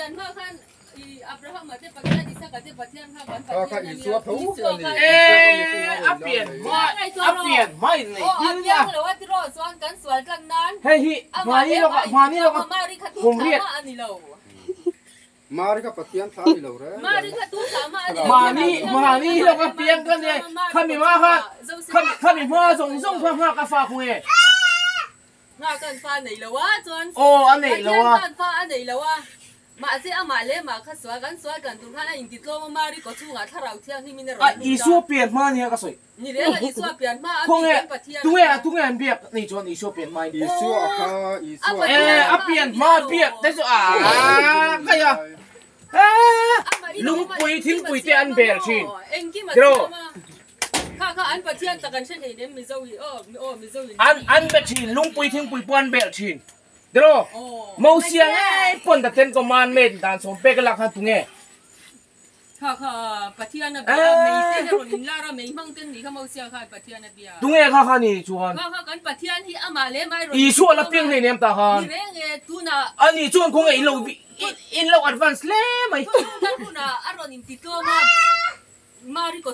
A pian hma a pian hma in nei tir nia. Hei hi hmani lawkah hmani lawkah kum riat. Mahni mahni lawka piang ka nia khami hma kha khami khami hma zawng zawng kha nghak a fa khu nge. Nghak an fa nei lo a chuan Aw a nei lo a. Pathian khan fa a nei lo a mahse amah leh mah kha sual kan sual tlan tur khan a intitlawm a Mari kaw chhungah thlarau thianghlim in a rawn A lut a. Isua pian hma nia ka sawi. Ni reng a Isua pian hma a mi Khawnge kan Pathian a tunge kha. tunge an biak nei chuan Isua pian hma in. Isua a kha Isua a E kha. a pian hma biak te chu a kai a. Lungpui thingpui te an bel thin. Tiraw. An an be thin lungpui thingpui pawh an bel thin. Tiraw. Mosia ngei pawn the ten commandment dan sawm pek a lak khan tunge. Tunge kha kha ni chuan Isua la piang hleinem ta khan ani chuan khawnge in lo in lo advance hle mai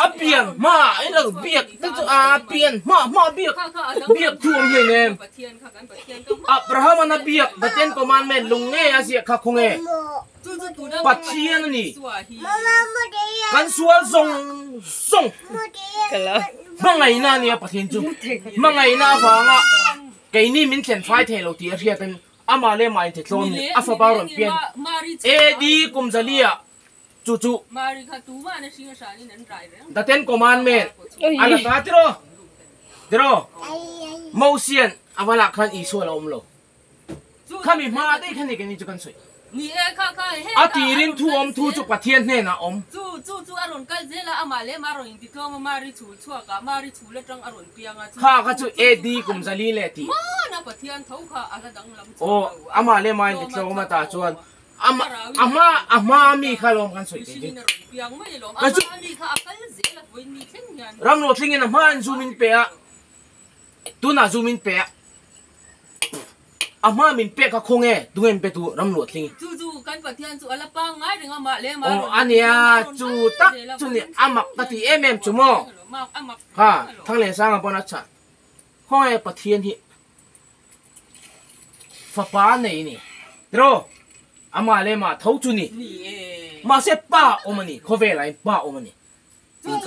a pian hma in lo biak te chu a pian hma hma biak biak thu awm hleinem Abraham an a biak the ten commandment lung nge a ziah kha khawnge Pathian a ni. Kan sual zawng zawng hmangaihna a nia Pathian chu. Hmangaihna avanga keini min thlen fai thei lo tih a hriatin amah leh mah inthitlawm ni a fapa rawn pian AD kum zalia chu chu The Ten Commandment a la ta tiraw tiraw Mosian a va lah khan Isua la awm lo. Khami hma daih kha ni keini chu kan sawi. A tirin thu awm thu chu Pathian hnenah a awm. Kha kha chu AD kum zali leh tih. Aw amah leh mah in titlawm a ta chuan ama a hma a hma mi kha lawm kan sawi thei chu. Ka chu Ramlo thlengin a hma in zu min pe a tunah zu min pe a. A hma min pek a khaw nge? Tunge min pe tu ram luah tling? Chu chu kan Pathian chu a la pangngai reng a mah le mah Aw a nia chu tak chu ni a mak ka ti em em chu maw? Ha Thanglensanga pawn a chah khaw nge Pathian hi fapa a nei ni tiraw amah leh mah tho chu ni mahse pa awm a ni khawvelah hian pa awm a ni.